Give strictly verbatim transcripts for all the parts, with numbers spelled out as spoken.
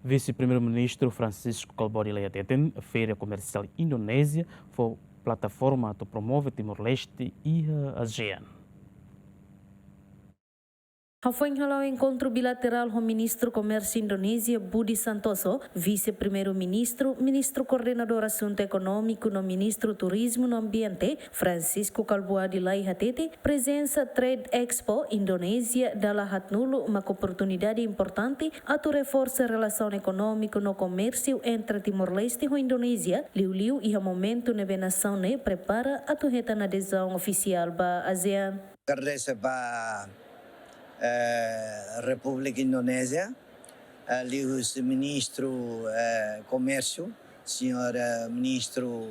Vise-Primeiru-Ministru Francisco Kalbuadi Laiha hateten, Feira Komersiál Indonézia fó plataforma atu promove Timor-Leste iha ASEAN. Hafoin hala'o enkontru bilaterál ho Ministru Komérsiu Indonézia, Budi Santoso, Vise-Primeiru-Ministru, Ministru Koordenadór Asuntu Ekonómiku no Ministru Turizmu no Ambiente, Francisco Kalbuadi Laiha hateten, prezensa Trade Expo Indonézia dala haatnulu mak oportunidade importante atu reforsa relasaun ekonómiku no komérsiu entre Timor-Leste ho Indonézia, liuliu iha momentu ne'ebé nasaun ne'e prepara atu hetan adezaun ofisiál ba ASEAN. Agradese ba, eh, Repúblika Indonézia, eh, liuhusi Ministru, eh, Komérsiu, Señór, eh, Ministru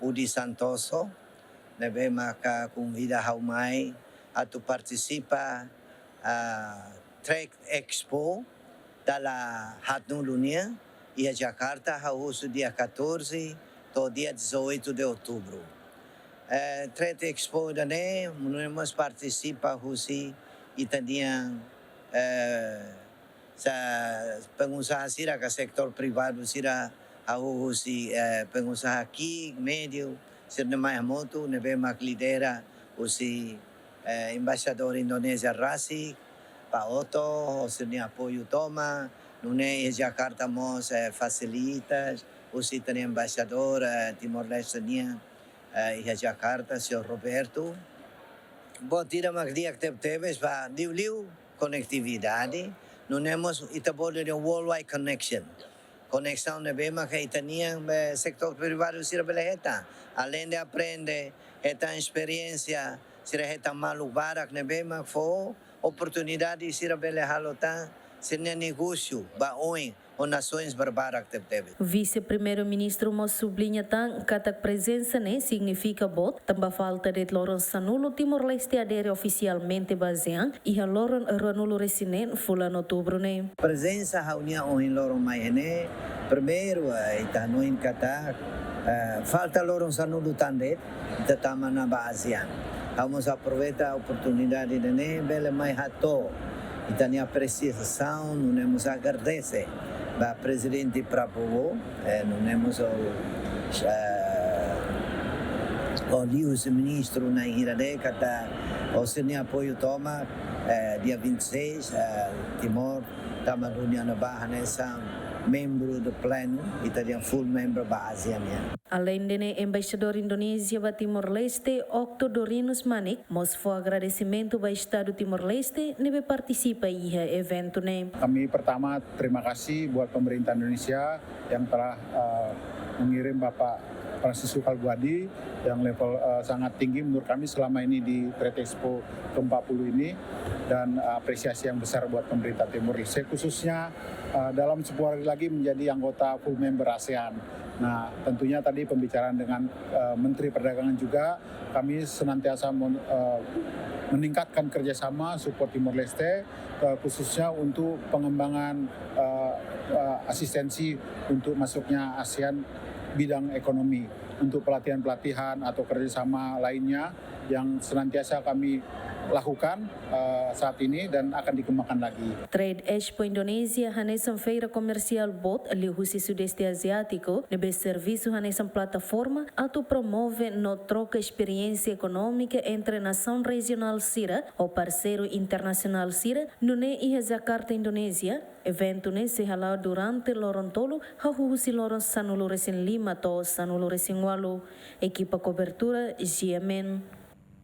Budi Santoso, ne'ebé maka konvida ha'u mai atu partisipa, ah, Trade Expo dala haatnulu nian, iha Jakarta, hahú husi dia catorze to'o dia dezoito de outubro. Eh, Trade Expo ida-ne'e, nune'e mós partisipa husi ita-nia, eh, sa-, pengusaha sira ka setór privadu sira, hahú husi, eh, pengusaha ki'ik, médiu, sira-ne'e mai hamutuk, ne'ebé mak lidera husi, eh, Embaixadór Indonézia rasik, Pak Oto, ho sira-nia apoiu tomak, nune'e iha Jakarta mós, eh, fasilita, husi ita-nia Embaixadór, eh, Timor-Leste nian, eh, iha Jakarta, Señór Roberto. Buat ida mak di'ak tebetebes ba liuliu konektividade, nune'e mós ita bolu dehan worldwide connection. Koneksaun ne'ebé maka ita-nia, eh, setór privadu sira bele hetan. Aleinde aprende, hetan esperiénsia, sira hetan maluk barak ne'ebé mak fó oportunidade sira bele halo tan sira-nia negósiu ba oin ho nasoens barbarak tebetebes. Vise-Primeiru-Ministru mós subliña tan katak prezensa ne'e signifika boot, tanba falta de'it loron sanulu Timor-Leste adere ofisialmente ba ASEAN, iha loron ruanulu-resin-neen fulan Outubru ne'e. Prezensa ha'u-nian ohin loron mai iha ne'e, primeiru, eh, ita hanoin katak, eh, falta loron sanulu tan de'it, ita tama ona ba ASEAN. Ha'u mós aproveita oportunidade ida-ne'e, bele mai hato'o ita-nia apresiasaun, nune'e mós agradese ba Prezidente Prabowo, eh, nune'e mós ho, eh, ho liuhusi ministru na'in hira de'it katak ho sira-nia apoiu tomak, eh, dia vinte e seis, eh, Timor tama duni ona ba hanesan membru do pleno, ita dehan full member ba ASEAN nian. Aleinde ne'e, Embaixadór Indonézia ba Timor-Leste, Octo Dorinus Manik, mós fó agradesimentu ba Estadu Timor-Leste ne'ebé partisipa iha eventu ne'e. Kami pertama terima kasih buat pemerintah Indonesia yang telah, eh, mengirim Bapak Francisco Kalbuadi yang level, eh, sangat tinggi menurut kami selama ini di Trade Expo keempat puluh ini, dan, eh, apresiasi yang besar buat pemerintah Timor Leste, khususnya, eh, dalam sepuluh hari lagi menjadi anggota full member ASEAN. Nah, tentunya tadi pembicaraan dengan, eh, Menteri Perdagangan juga, kami senantiasa men-, eh, meningkatkan kerjasama support Timor Leste, eh, khususnya untuk pengembangan, eh, eh, asistensi untuk masuknya ASEAN bidang ekonomi, untuk pelatihan-pelatihan atau kerjasama lainnya yang senantiasa kami lakukan, eh, saat ini dan akan dikembangkan lagi. Trade Expo Indonézia hanesan feira komersiál boot liuhusi Sudeste Aziátiku, ne'ebé servisu hanesan plataforma atu promove no troka esperiénsia ekonómika entre nasaun rejionál sira ho parseiru internasionál sira, nune'e iha Jakarta, Indonézia. Eventu ne'e sei hala'o durante loron tolu, hahú husi loron sanulu-resin-lima to'o sanulu-resin-ualu. Ekipa kobertura, G M N.